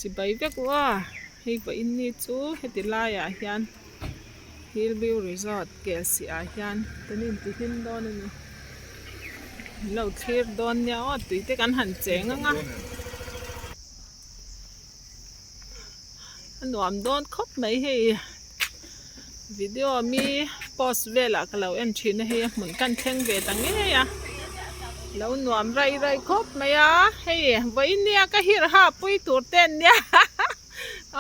Chibai vek u a hei vawiin ni chu heti laiah hian Hillview Resort Kelsih ah hian kan intihlim dawn a ni min lo thlir dawn nia aw tui te kan han cheng ang a a nuam dawn khawp mai hei video mi post velah ka lo en thin a hei a hmun kan thleng ve ta ngei a lo nuam raih raih khawp mai a hei vawiin nia ka hirha pui tur te an nia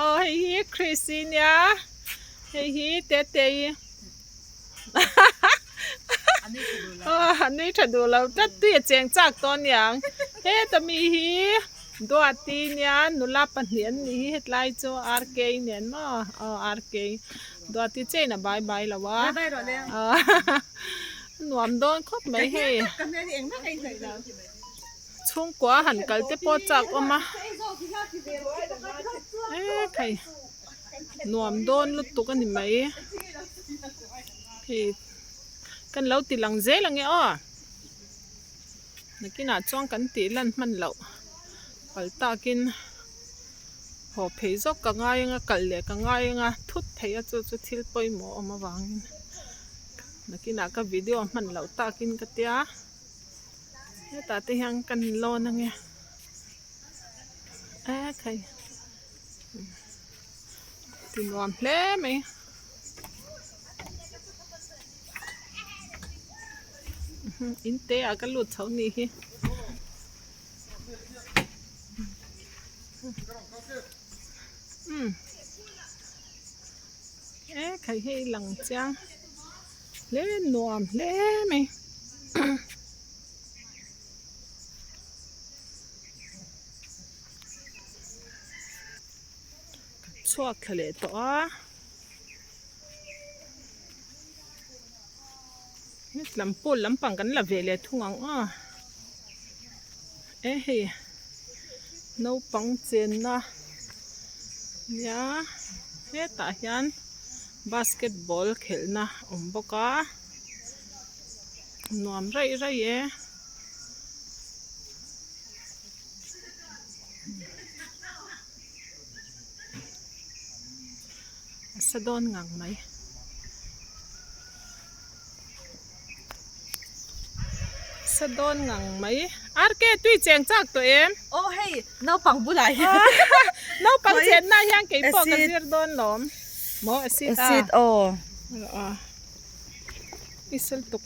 aw hei hi Christ-i nia hei hi Tetei aw a nui tha duh lo tlat tui a cheng chak tawh aniang heta mi hi Duati nia nula pahnih an nih hi hetlai chu RK nen maw aw RK Duati chain a bai bai lo a aw nuam dawn khawp mai hei chhungkua han kal te pawh chak awm a e khai nuam dawn lutuk a ni mai hei kan lo ti lang zel ang e aw. Nakinah chuan kan tih lan hman loh pal takin haw phei zawk ka ngai anga kalh leh ka ngai anga thut theih a chu chu thil pawimawh awm avangin nakinah ka video hman loh takin ka tia hetah te hian kan lawn ange e khai ti nuam hle mai. In te ah ka lut chho nih hi umm e khai hei lang chiang hle nuam hle mai. Chhuak thla leh tawh a. Lam pawl lampang kan la ve leh thung ang aw e hei naupang chenna nia hetah hian basketball khelhna a awm bawk a nuam raih raih e. A sa dawn ngang mai. Sa dawn ngang mai. RK tui cheng chak tawh em? Aw hei naupang bulah hian. Naupang chenna hian kei pawh ka zir dawn lawm. Maw acid a. Acid aw. Aw. I sel tuk.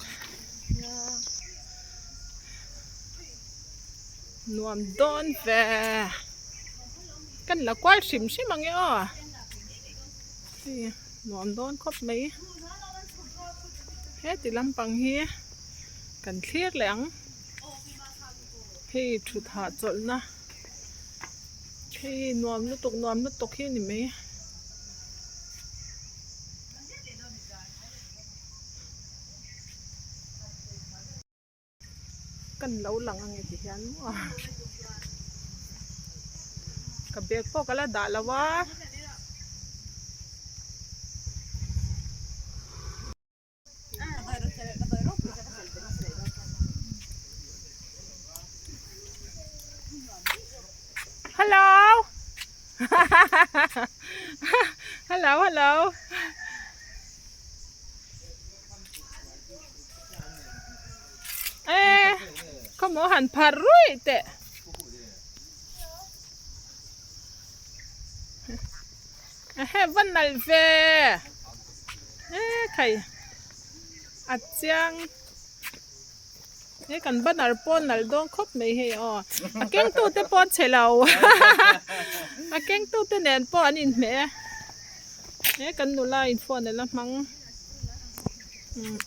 Nuam dawn ve. Kan la kual hrim hrim ang e aw. Hei nuam dawn khawp mai. Heti lampang hi kan thlir leh ang. Hei thut hahchawlhna. Hei nuam lutuk nuam lutuk hi a ni mai. Kan lo lang ang e ti hian maw ka bag pawh ka la dah lo a. Hello hello hello. E khawmaw han phar ruih teh ehe va nalh ve e khai a chiang he kan banner pawh nalh dawn khawp mai hei aw a keng tute pawh an chhe lo a keng tute nen pawh an inhmeh e he kan nula in phone a la hmang.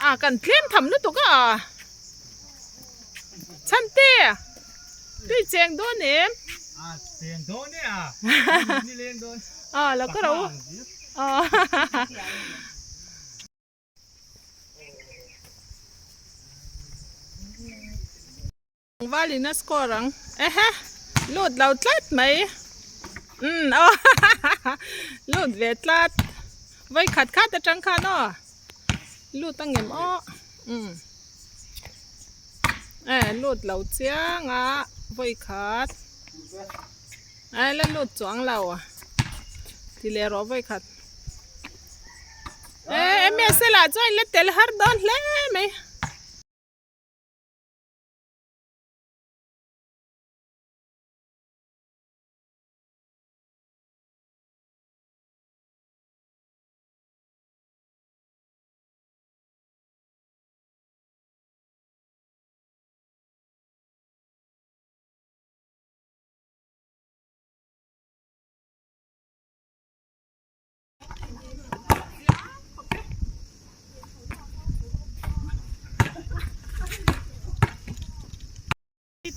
A kan tlem tham lutuk a chhante tui cheng dawn em a cheng dawn e a ni leng dawn a lo ka ro a Tlangval in a score ang ehe lut lo tlat mai umm aw lut ve tlat. Vawi khat khat atang khan aw lut angem aw umm e lut lo chiang a vawi khat e la lut chuang lo ti leh rawh vawi khat e msa lah chuan la tel har dawn hle mai.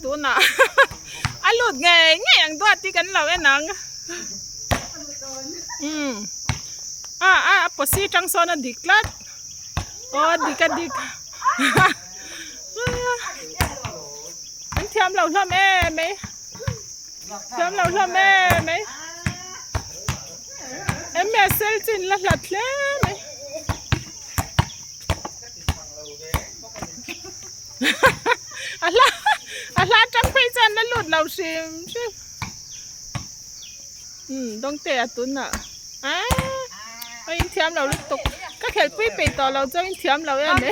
Tunah a lut ngei ngei ang duat tih kan lo en ang umm a a a posi tang sawn a dik tlat aw a dik a dik an thiam lo hlawm em mai thiam lo hlawm em mai msl chu in la hlat hle mai. A hla a hla tang phei chuan la lut lo hrim hrim umm dawngte a tunah aaa a inthiam lo lutuk ka khelhpui peih tawh lo chuan inthiam lo em e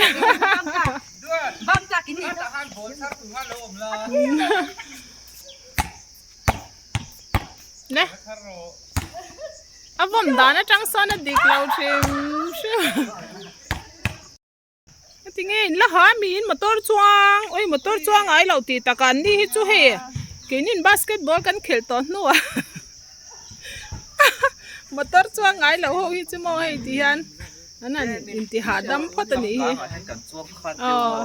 ne a vawm dan atang sawn a dik lo hrim hrim. Tinge in la ha miin motor chuang oi motor chuang ai lo tih takah an ni hi chu hei keinin basketball kan khelh tawh hnuah motor chuang ngai lo ho hi chu maw hei ti hian an han inti hahdam phawt a nih hi aw.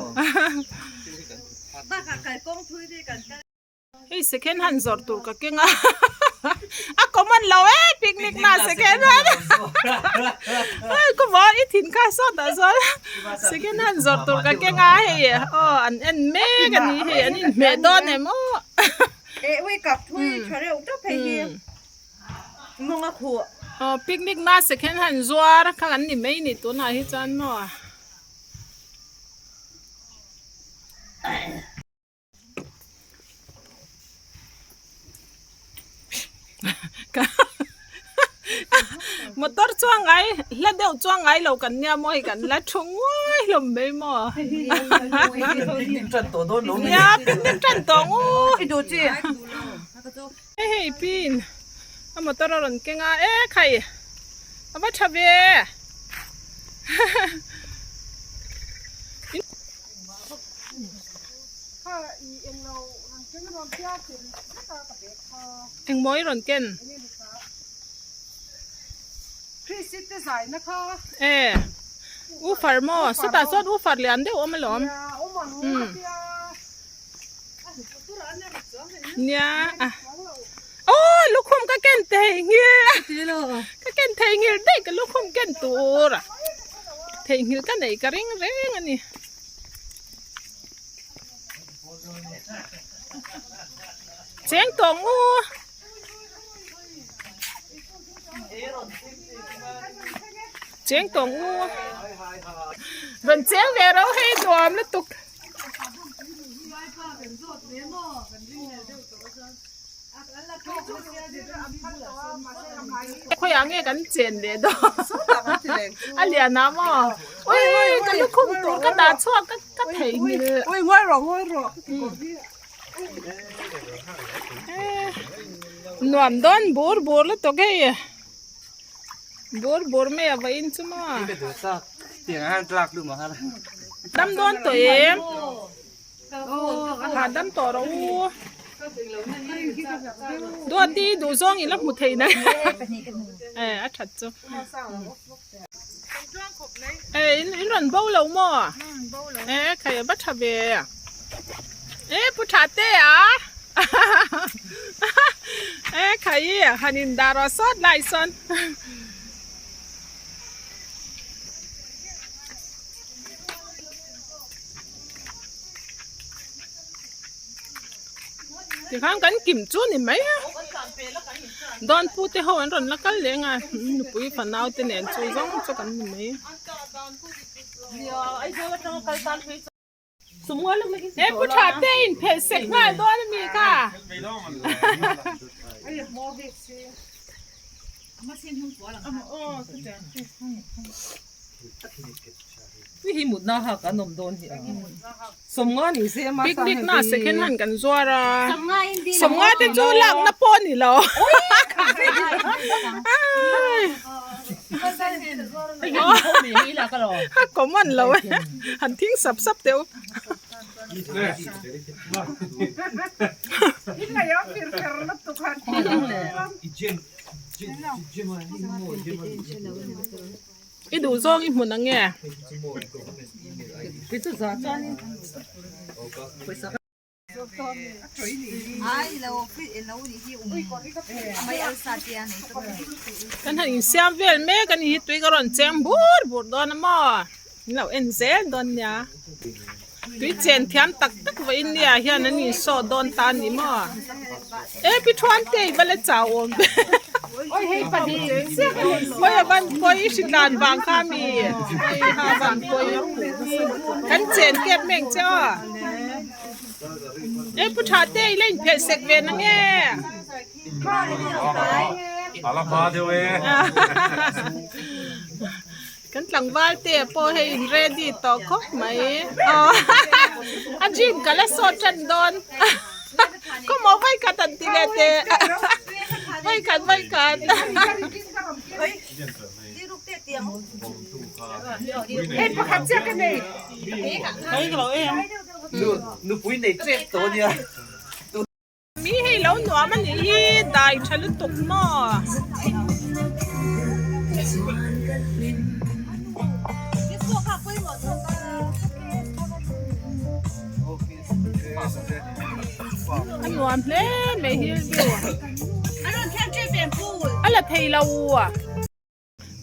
Hei second hand zawrh tur ka keng a a common lo e picnic na second hand hei ka vaw i thin kha sawt ah chuan second hand zawrh tur ka keng a hei aw an en mek a ni hei an inhmeh dawn em aw aw picnic na second hand zuar kha kan ni mai ni tunah hi chuan maw. Motor chuang ngai hla deuh chuang ngai lo kan nia maw hei kan la thu nguai hlawm mai maw nia picnic tan tawh ngu hei hei pin a motor a rawn keng a e khai a va tha ve. Engmaw i rawn ken? E U far maw sawtah chuan U far lian deuh awm alawm umm nia a aw lukhum ka ken theihnghilh ka ken theihnghilh daih ka lukhum ken tur theihnghilh ka neih ka ring reng a ni. Cheng tawng u. Cheng tawng u. Rawn cheng ve ro hei nuam lutuk. Khawiah nge kan chen leh dawn a lian a maw ui ka lukhum tur ka dah chhuak ka ka theihnghilh ui ngawi rawh ngawi rawh nuam dawn bur bur lutuk hei bur bur mai a va in chu maw dam dawn tawh em. Hahdam tawh rawh u. Duati duh zawng i la hmu thei na. E a that chu. E in in rawn bo lo maw? E khai a va tha ve. E pu tha te a. E khai han in dah rawh sawt lai sawn. Tikhan kan kim chu ni mai a. Dawn pu te ho an rawn la kal leh anga nupui fanau te nen chu zawng chu kan ni mai. He pu tha te in phelh sek nghal dawn a mi kha. Picnic na second hand kan zuar a sawmnga te chu lakna pawh a ni lo. A common lo e han thing sap sap teh u. I duh zawng i hmun ang nge? Kan han insiam vel mek a ni hi tui ka rawn cheng bur bur dawn a maw in lo en zel dawn nia tui chen thiam tak tak vawiin nia hian an insawh dawn ta a ni maw e pi thuan te i va la chau awm ve pawi a van pawi hri tlan vang kha mi ha van pawi kan chen kep mai ang che aw. E pu tha te i la inphelh sek ve na nge? A la hma deuh e. Kan tlangval te pawh hei in ready tawh khawp mai. Aw a gym ka la sawt tan dawn. Khawmaw vai khat an ti leh teh. Vai khat vai khat. Mi hei lo nuam a nih hi dai tha lutuk maw. A nuam hle mai hi a la thei lo.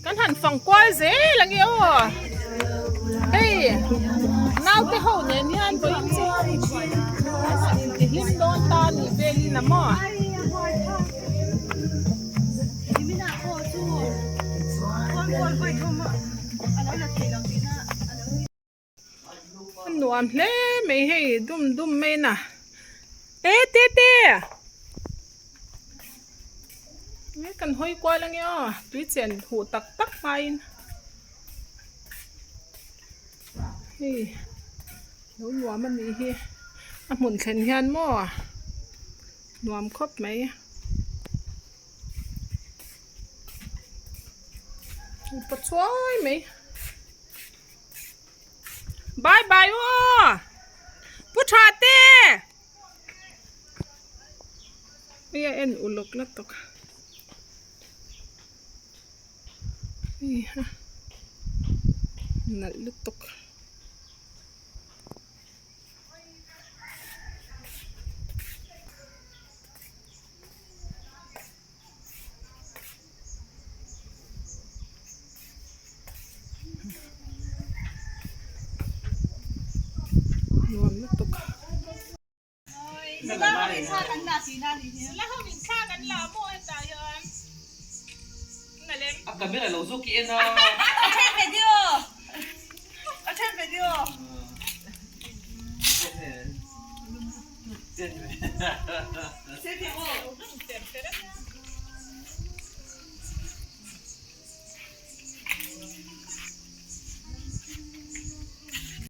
Kan han fang kual zel ang e aw hei naute ho nen hian vawiin chu an intihlim dawn ta a nih velin a maw. A nuam hle mai hei dum dum mai na e tete kan hawi kual ange aw tui chen huh tak tak hmain hei lo nuam a nih hi a hmun thlen hian maw nuam khawp mai. Pachuai mai. Bye bye aw Pu tha te hei a en uluk lutuk hei ha nalh lutuk. Nuam lutuk.